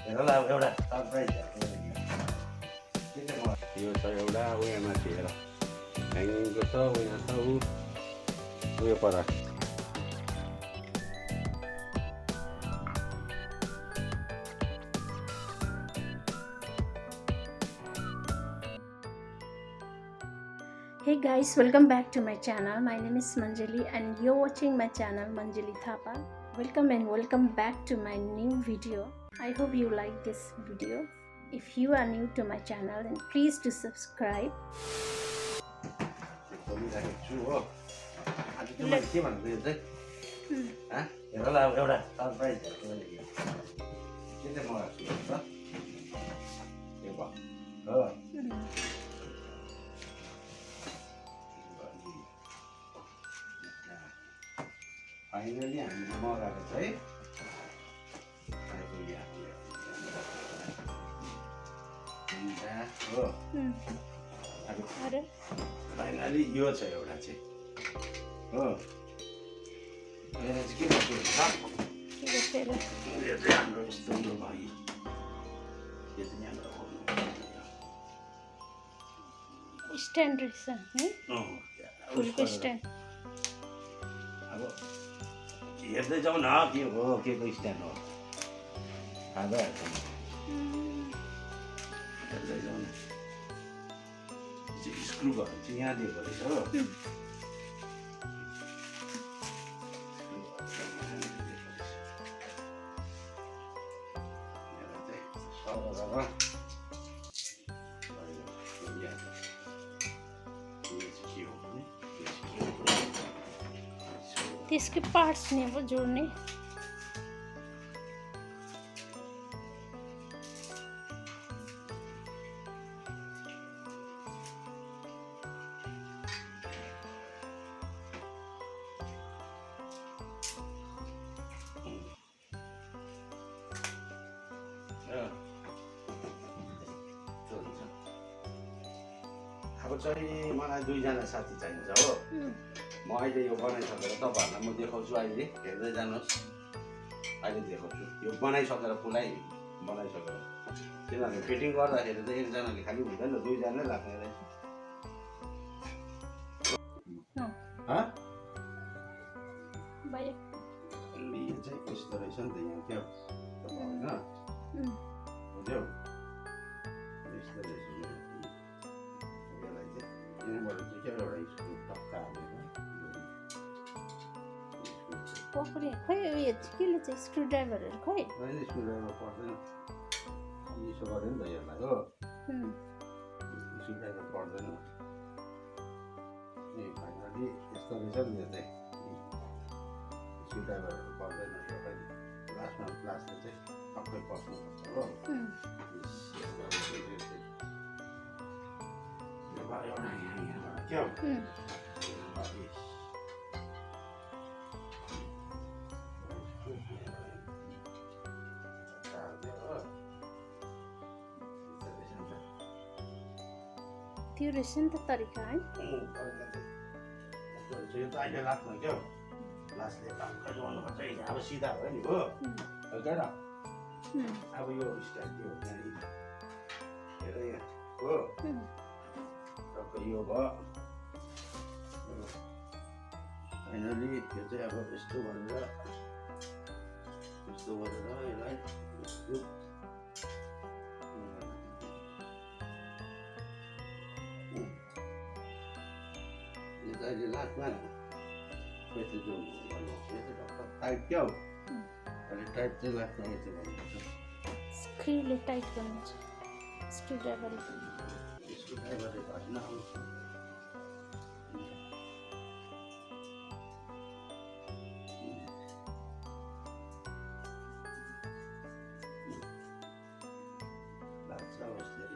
हेर ल अब एउटा सरप्राइज यो छ एउटा उयो माथि हेर ह्याङ्गिङको छ उयो छ उयो पर Hey guys, welcome back to my channel. My name is Manjali and you're watching my channel Manjali Thapa. Welcome and welcome back to my new video. I hope you like this video. If you are new to my channel, then please do subscribe. बोलिरहेको छु हो आज चाहिँ मैले के भन्छु यो चाहिँ हेर ल अब एउटा सरप्राइज के चाहिँ मगाएको छु त यो भयो हो फाइनली हामीले मगाएको चाहिँ हो फाइनली यो छ एउटा चाहिँ हो यसलाई चाहिँ के गर्छु यो चाहिँ हाम्रो यस्तो उयो भयो यो चाहिँ हाम्रो Stand reason, full stand. अब हेर्दै जाउँ न के हो के को स्ट्यान्ड हो थाहा भइहाल्छ हेर्दै जाउँ न स्क्रु गर्नु चाहिँ यहाँ दिएको रहेछ हो त्यसकै पार्ट्स नि अब जोड्ने अब चाहिँ मलाई दुईजना साथी चाहिन्छ हो म अहिले यो बनाइसकेर तपाईँहरूलाई म देखाउँछु अहिले हेर्दै जानुहोस् अहिले देखाउँछु यो बनाइसकेर पुरै बनाइसकेर किनभने फिटिङ गर्दाखेरि त एकजनाले खालि हुँदैन दुईजनाले लाग्ने रहेछ यो चाहिँ यस्तो रहेछ नि त यहाँ क्या होइन बुझ्यौ यस्तो रहेछ यहाँबाट चाहिँ क्या एउटा स्क्रु टक्का हालेर पक्रे खै उयो केले चाहिँ स्क्रु ड्राइभरहरू खै अहिले स्क्रु ड्राइभर पर्दैन यसो गऱ्यो नि त यसलाई हो स्क्रु ड्राइभर पर्दैन ए फाइनली यस्तो रहेछ नि यो चाहिँ स्क्रु ड्राइभरहरू पर्दैन यो पनि लास्टमा लास्टमा चाहिँ टक्कै पर्नुपर्छ हो एउटा यहाँबाट क्या त्यो रहेछ नि त तरिका है यो त अहिले लाग्छ क्या लास्टले टक्कै गर्नुपर्छ अब सिधा भयो नि हो क्या अब यो स्टाइल त्यो यहाँनिर हेर यहाँ हो टक्कै यो भयो फाइनली त्यो चाहिँ अब यस्तो गरेर यसलाई अहिले लास्टमा पैसा जोड्नु टाइट क्या हो अहिले टाइट चाहिँ लास्टमा यस्तो गर्नुपर्छ स्क्रुले टाइट गर्नुहुन्छ स्क्रु ड्राइभरले स्क्रु ड्राइभरले भएन लाग्छ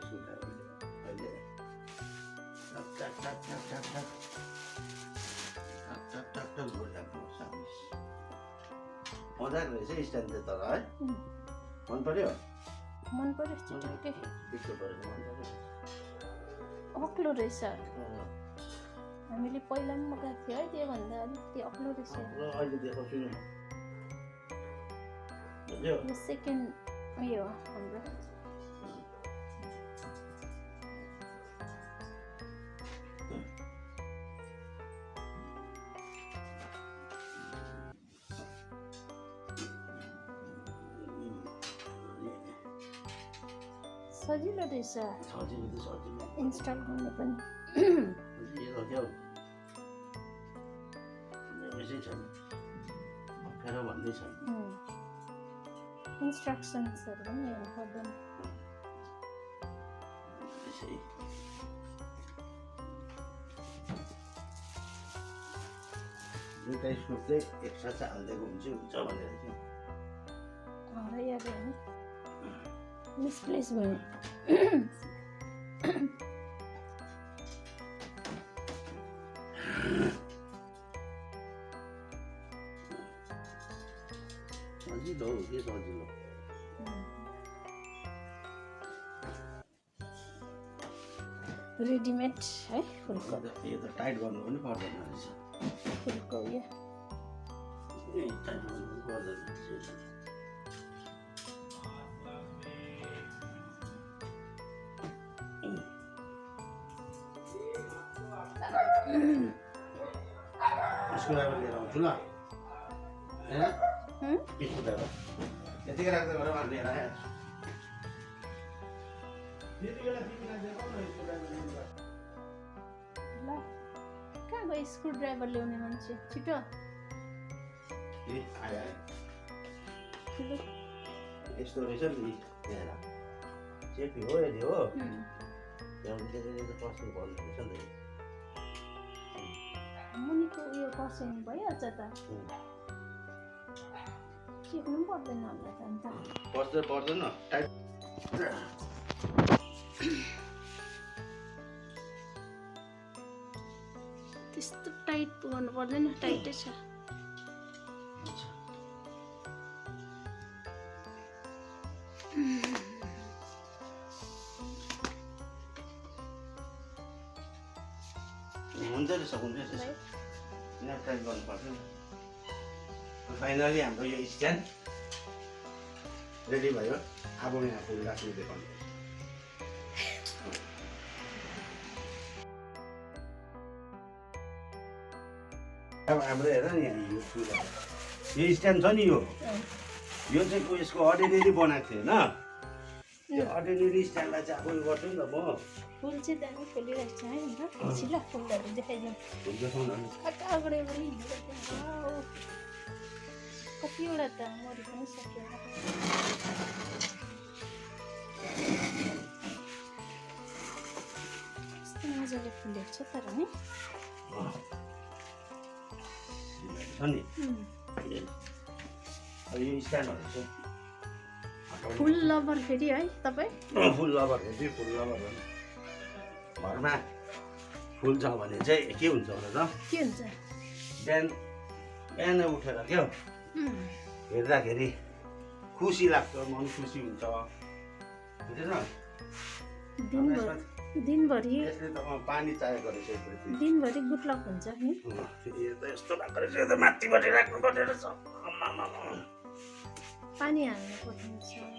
स्क्रु ड्राइभरले अहिले मजाको रहेछ स्ट्यान्ड चाहिँ तर है मन पर्यो मन पर्यो छिटोकै पिक्चर परेको मन पर्यो अग्लो रहेछ हामीले पहिला पनि मगाएको थियो है त्योभन्दा अलिकति अग्लो रहेछ अहिले देखाउँछु नि बुझ्यो यो सेकेन्ड यो हाम्रो सजिलो रहेछ सजिलो त सजिलो इन्स्टल गर्नु पनि यो क्या यसै छ अप्ठ्यारो भन्दै छ इन्स्ट्रक्सन्सहरू पनि हेर्नु पर्दैन यसै दुईटा स्कुप चाहिँ एक्स्ट्रा चाहिँ हालिदिएको हुन्छ भनेर चाहिँ याद होइन मिसप्लेस भयो सजिलो हो के सजिलो रेडिमेड है फुलको यो त टाइट गर्नु पनि पर्दैन रहेछ फुलको उयो टाइट गर्नु पनि पर्दैन रहेछ स्क्रू ड्राइभर लिएर आउँछु ल स्क्रू ड्राइभर यतिकै राख्दै गरेर मैले लिएर आएँ ल कहाँ गयो स्क्रु ड्राइभर ल्याउने मान्छे छिटो आयो ठुलो यस्तो रहेछ नि यहाँ चेपी हो यदि हो त्यहाँबाट त्यसले त कस्तो भन्नु रहेछ नि मुनिको उयो कसिनु भइहाल्छ त चेप्नु पनि पर्दैन होला त अन्त पर्दैन टाइट त्यस्तो टाइट गर्नु पर्दैन टाइटै छ हुन्छ रहेछ यहाँ टाइट गर्नुपर्छ नि फाइनली हाम्रो यो स्ट्यान्ड रेडी भयो अब यहाँ फुल राख्नु देखाउनु अब हाम्रो हेर नि यहाँ यो फुल यो स्ट्यान्ड छ नि यो चाहिँ यसको अर्डिनेरी बनाएको थियो होइन त्यो अर्डिनेरी स्ट्यान्डलाई चाहिँ अब उयो गर्छु नि त म फुल चाहिँ दामी फुलिरहेको छ है ल फुलहरू देखाइदिउँ फुल देखाउनु अगाडि पनि कतिवटा त मरि पनि सक्यो कस्तो मजाले फुलेको छ तर नि छ नि अब यो स्ट्यान्डहरू चाहिँ फुल लभर फेरि है तपाईँ फुल लभर हो कि फुल लभर हो घरमा फुल छ भने चाहिँ के हुन्छ भने त के हुन्छ बिहान उठेर क्या हेर्दाखेरि खुसी लाग्छ मन खुसी हुन्छ बुझेन दिनभरि यसले त पानी चाहिएको रहेछ दिनभरि गुटलक हुन्छ नि यो त यस्तो भएको रहेछ यो त माथिपट्टि राख्नु पर्ने रहेछ पानी हाल्नु पर्ने छ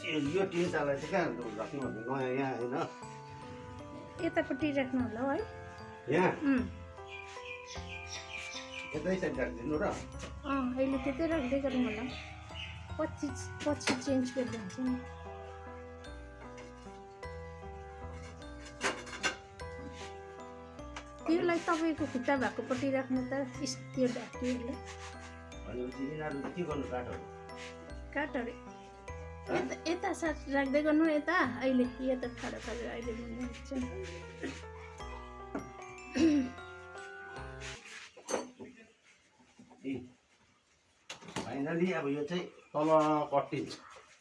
यो टिन चालाई चाहिँ कहाँ राख्नु भने नयाँ यहाँ होइन यतापट्टि राख्नु होला है यहाँ यतै साइड राखिदिनु र अहिले त्यतै राख्दै गरौँ होला पछि चेन्ज गर्दा हुन्छ नि त्यसलाई तपाईँको खुट्टा भएकोपट्टि राख्नु त त्यो ढाकियोलाई भनेपछि यिनीहरू के गर्नु काठहरू यता साथ राख्दै गर्नु यता अहिले यता ठाडो पारेर अहिले भन्नुहुन्छ फाइनली अब यो चाहिँ तल कटिन्छ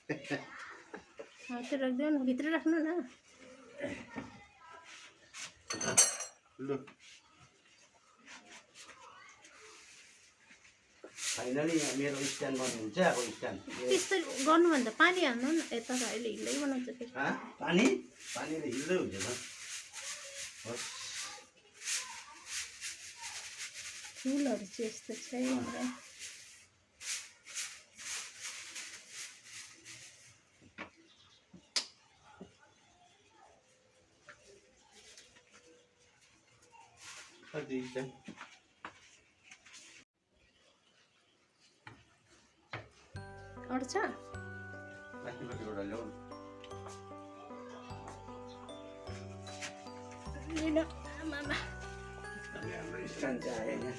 त्यो राख्दै गर्नु भित्र राख्नु न लु फाइनली यहाँ मेरो स्ट्यान्ड बन्नुहुन्छ अब स्ट्यान्ड त्यस्तो गर्नुभन्दा पानी हाल्नु न यता त अहिले हिल्दै बनाउँछ फेरि पानीले हिल्दै हुँदैन फुलहरू चाहिँ यस्तो छैन र कति चाहिँ अड्छ माथिबाट एउटा ल्याउनु लिन आमामा अनि हाम्रो स्ट्यान्ड चाहिँ आयो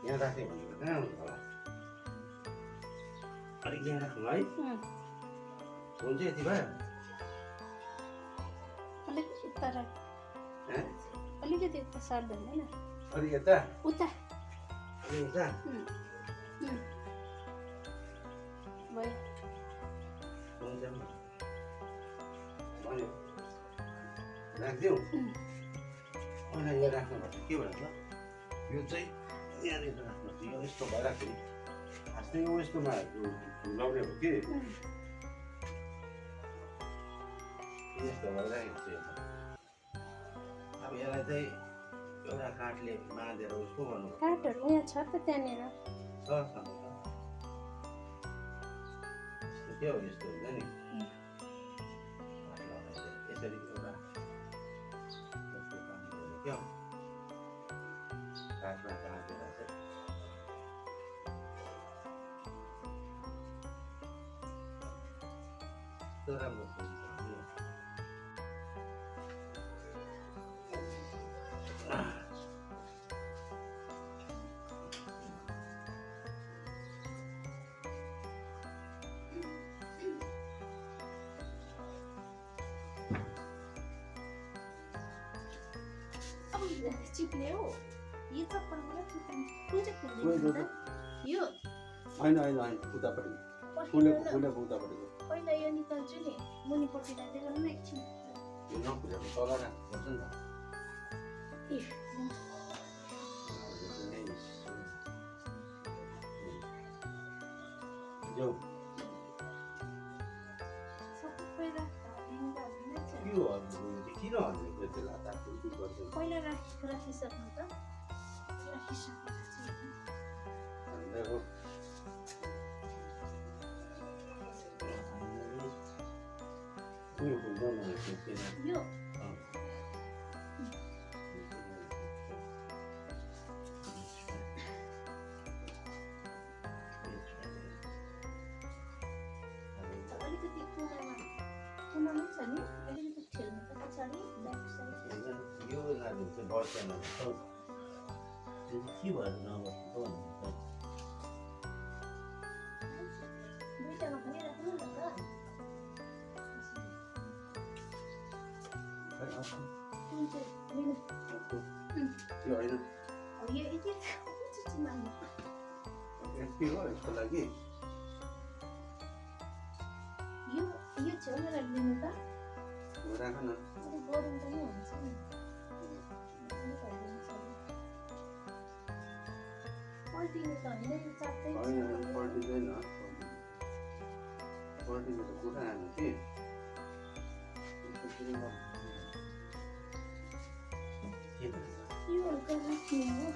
यहाँ राख्ने भनेको कहाँ हुन्छ होला अलिक यहाँ राख्नु है हुन्छ यति भयो अलिक उता राख अलिकति उता सर्दैन होइन अलिक यता उता अलिक यता भयो हुन्छ भन्यो राखिदिउँ पहिला यहाँ राख्नुपर्छ के भन्छ यो चाहिँ यहाँनिर राख्नुपर्छ यो यस्तो भइरहेको थियो खास चाहिँ यो यस्तोमा लाउने हो कि यस्तो भइरहेको छ अब यसलाई चाहिँ एउटा काठले बाँधेर उसको भन्नु काठहरू यहाँ छ त त्यहाँनिर छ के हो यस्तो हुन्छ नि काठ लगाइदिएर यसरी एउटा जस्तो काम गरेर क्या हो काठमा बाँधेर चाहिँ त्यो राम्रो हुन्छ चिप्ले हो यो चप्पलबाट कुन चाहिँ फुल्दैन यो होइन होइन होइन उतापट्टि फुलेको उतापट्टिको पहिला यो निकाल्छु नि मुनिपट्टि राख्दै गर्नु न एकछिन यो नफुलेको तल राख्नुपर्छ नि ए त यो सबै राख्दा किन हल्लिएको त्यसलाई तातो गर्छ पहिला राखिसक्नु त राखिसकेर देखो यो अलिकति कुनामा छ नि अलिकति ठेल्नु त पछाडि ब्याक साइड यो लाग्यो चाहिँ बस्दैन के भएर नबस्नु दुईटामा पनि राख्नु न त कुन चाहिँ लिनु यो होइन अब यो यति माग्नु यति हो यसको लागि यो छेउमा राखिदिनु त राख न गरम पनि हुन्छ नि पल्टिनु त होइन यो चाप्दै होइन पल्टिँदैन पल्टिनु त कुरा आएन कि के भन्छ यो हल्का राख्नु हो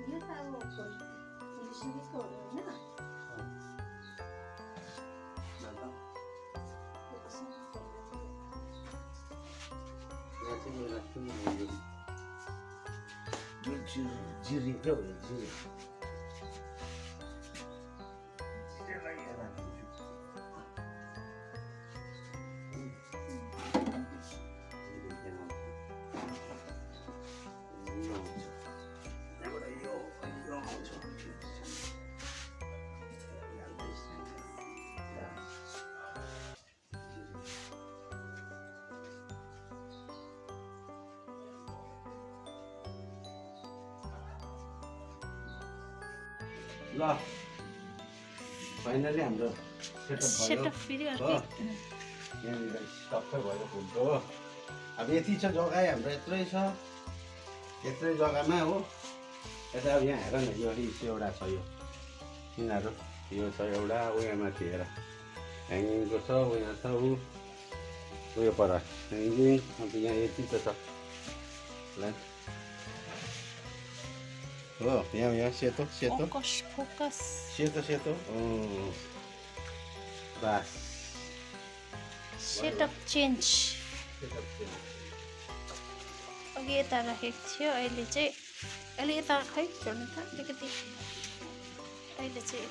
यो त अब सिमेन्टको हो होइन जिरे क्या हो जिरे ल फाइनली हाम्रो सेटअप फेरि हो यहाँनिर सबै भयो फुलको अब यति छ जग्गा हाम्रो यत्रै छ यत्रै जग्गामा हो यता अब यहाँ हेर न यो एउटा छ यो यिनीहरू यो छ एउटा उयो माथि हेर ह्याङ्गिङको छ उयो छ उयो पर ह्याङ्गिङ अन्त यहाँ यति त छ ल हो यहाँ सेतो सेतो फोकस सेतो सेतो बस सेटअप चेन्ज अघि यता राखेको थियो अहिले यता खै छोड्नु त अलिकति अहिले चाहिँ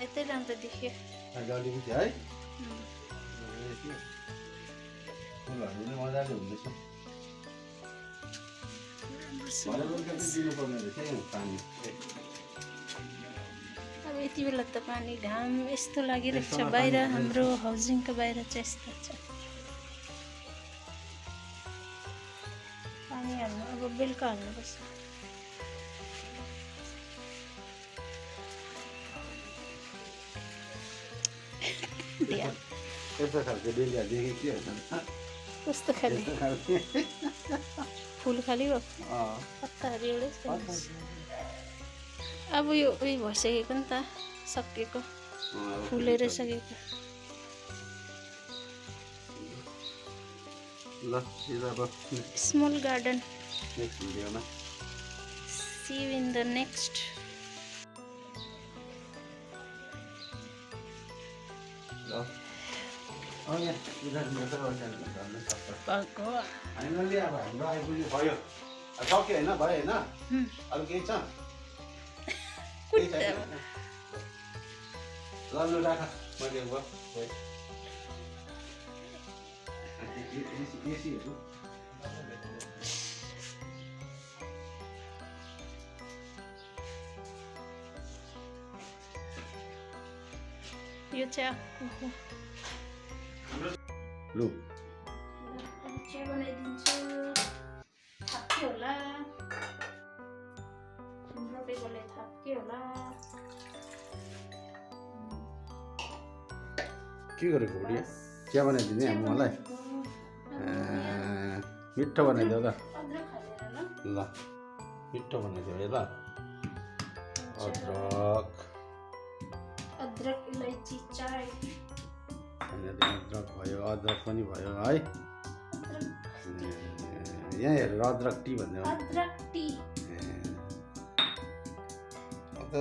यतै राम्रो देखियो अलिकति है फुलहरू पनि मजाले हुँदैछ दिनुपर्ने रहेछ पानी अब यति बेला त पानी घाम यस्तो लागिरहेको छ बाहिर हाम्रो हाउसिङको बाहिर चाहिँ यस्तो छ पानी हाल्नु अब बेलुका हाल्नुपर्छ यस्तो खालको डेलिया देखेको के हुन्छ कस्तो खाले फुल खाली हो पत्ताहरू एउटै छ अब यो उयो भइसकेको नि त सकिएको फुलेर सकेको ल अब स्मल गार्डन नेक्स्ट भिडियोमा see you in the next ल यहाँ फाइनली अब हाम्रो आइपुग्यो भयो सक्यो होइन भयो होइन अरू केही छ ल लु राख मैले एसीहरू यो चाहिँ लु चिया बनाइदिन्छु थाप्यो होला रोपेकोले थाप्यो होला के गरेको बुढी चिया बनाइदिने मलाई मिठो बनाइदेऊ ल अदरक हालेर ल मिठो बनाइदेऊ है ल अदरक अदरक इलायची चाय अदरक भयो अदरक पनि भयो है यहाँ हेरेर अदरक टी भन्ने अदरक टी त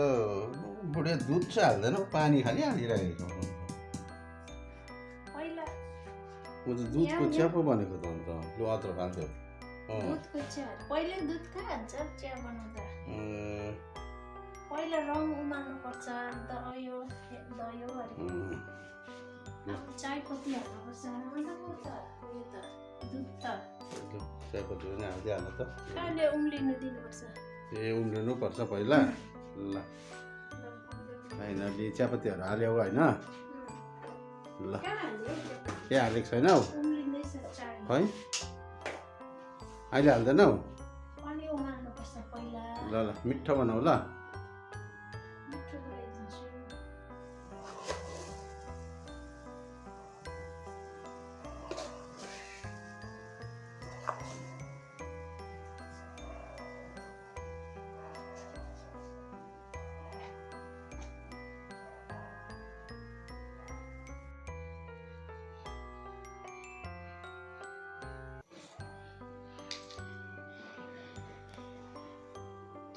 बुढे दुध चाहिँ हाल्दैन पानी खालि हालिरहेको पहिला म त दुधको चिया पो भनेको त अन्त लु अदरक हाल्थ्यो दुधको चिया पहिले दुध कहाँ हाल्छ चिया बनाउँदा पहिला रङ उमाल्नु पर्छ दह्यो चायपत्ती हाल्नुपर्छ दुध त चियापत्ती पनि हाल्दै हाल्नु त कहाँले उम्लिनु दिनुपर्छ ए उम्लिनु पर्छ पहिला ल फाइनली चियापत्तीहरू हाल्यौ होइन ल के हालेको छैनौ उम्लिँदैछ चाय है अहिले हाल्दैनौ अनि उमाल्नुपर्छ पहिला ल ल मिठो बनाऊ ल मिठो बनाइदिन्छु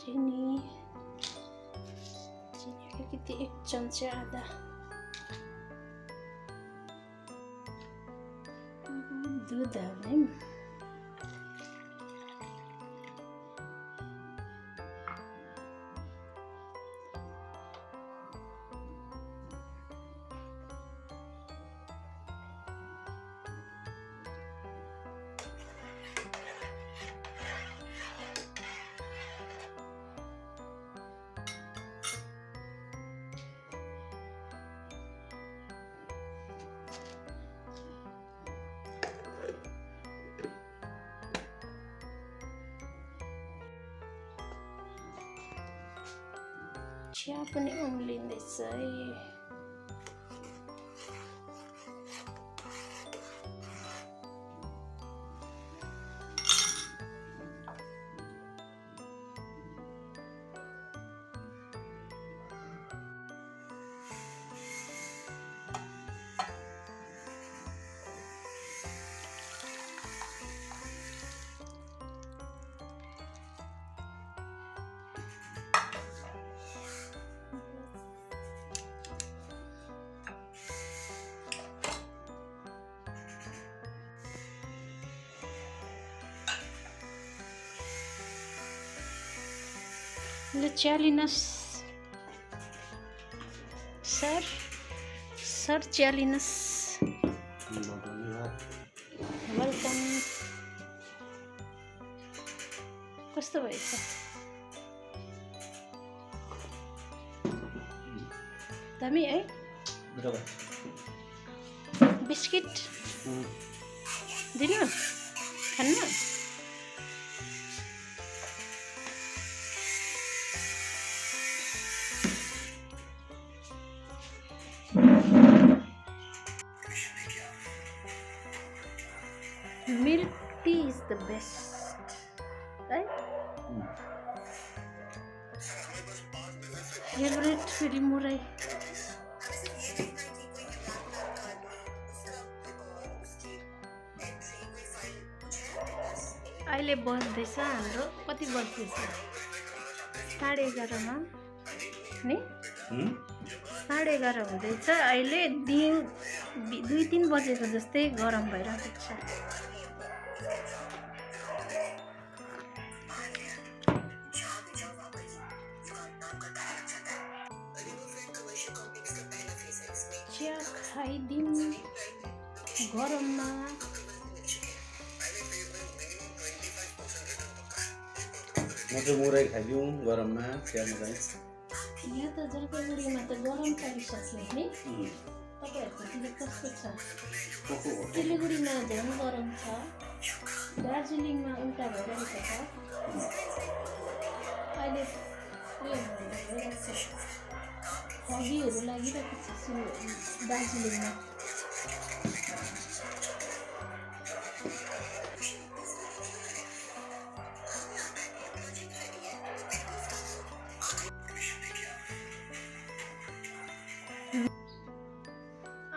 चिनी अलिकति 1 चम्चा आधा दुध हाल्ने चिया पनि उम्लिँदैछ है ल चिया लिनुहोस् सर सर चिया लिनुहोस् वेलकम कस्तो भएछ दामी है बिस्किट दिनु खान्न milk tea is the best, right? Favorite फेरि मुरै अहिले बज्दैछ हाम्रो कति बज्दैछ 11:30 नि 11:30 हुँदैछ अहिले दिन 2-3 बजेको जस्तै गरम भइरहेको छ चिया खाइदिउँ गरममा म चाहिँ मुरै खाइदिउँ गरममा चियामा चाहिँ यहाँ त जलपाइगुडीमा त गरम परिसक्यो नि तपाईँहरूकोतिर कस्तो छ सिलगढीमा झन् गरम छ दार्जिलिङमा उल्टा भइरहेको छ अहिले हगीहरू लागिरहेको छ दार्जिलिङमा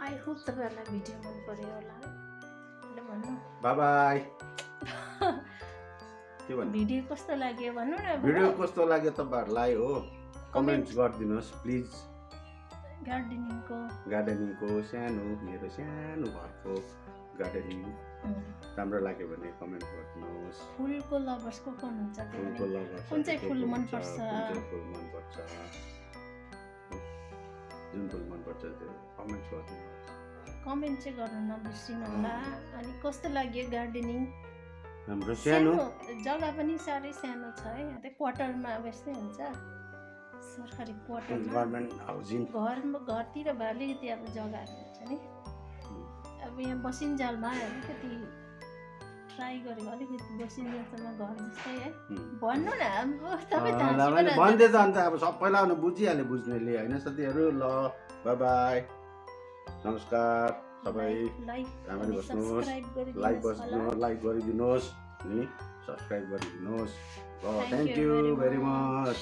आई होप तपाईँहरूलाई भिडियो मन पर्यो होला भन्नु बाई बाई के भन्नु भिडियो कस्तो लाग्यो भन्नु न भिडियो कस्तो लाग्यो तपाईँहरूलाई हो कमेन्ट गरिदिनुहोस् प्लिज गार्डनिङको सानो मेरो सानो घरको गार्डनिङ राम्रो लाग्यो भने कमेन्ट गरिदिनुहोस् फुलको लभर्स को हुनुहुन्छ फुलको लभर्स कुन चाहिँ फुल मन पर्छ जुन फुल मन पर्छ त्यो कमेन्ट गरिदिनुहोस् कमेन्ट चाहिँ गर्नु नबिर्सिनु होला अनि कस्तो लाग्यो गार्डनिङ हाम्रो सानो जग्गा पनि साह्रै सानो छ है यहाँ त क्वार्टरमा बस्दै हुन्छ सरकारी क्वार्टरमा गभर्नमेन्ट हाउसिङ घरतिर भए अलिकति अब जग्गाहरू हुन्छ नि अब यहाँ बसिन्जालमा अलिकति ट्राई गरेको अलिकति बसिन्जालसम्म घर जस्तै है भन्नु न अब तपाईँ भन्दै त अन्त अब सबैलाई बुझिहाल्यो बुझ्नेले होइन साथीहरू ल बाई बाई नमस्कार सबै राम्ररी बस्नुहोस् लाइक गरिदिनुहोस् नि सब्सक्राइब गरिदिनुहोस् थ्याङ्क यू भेरी मच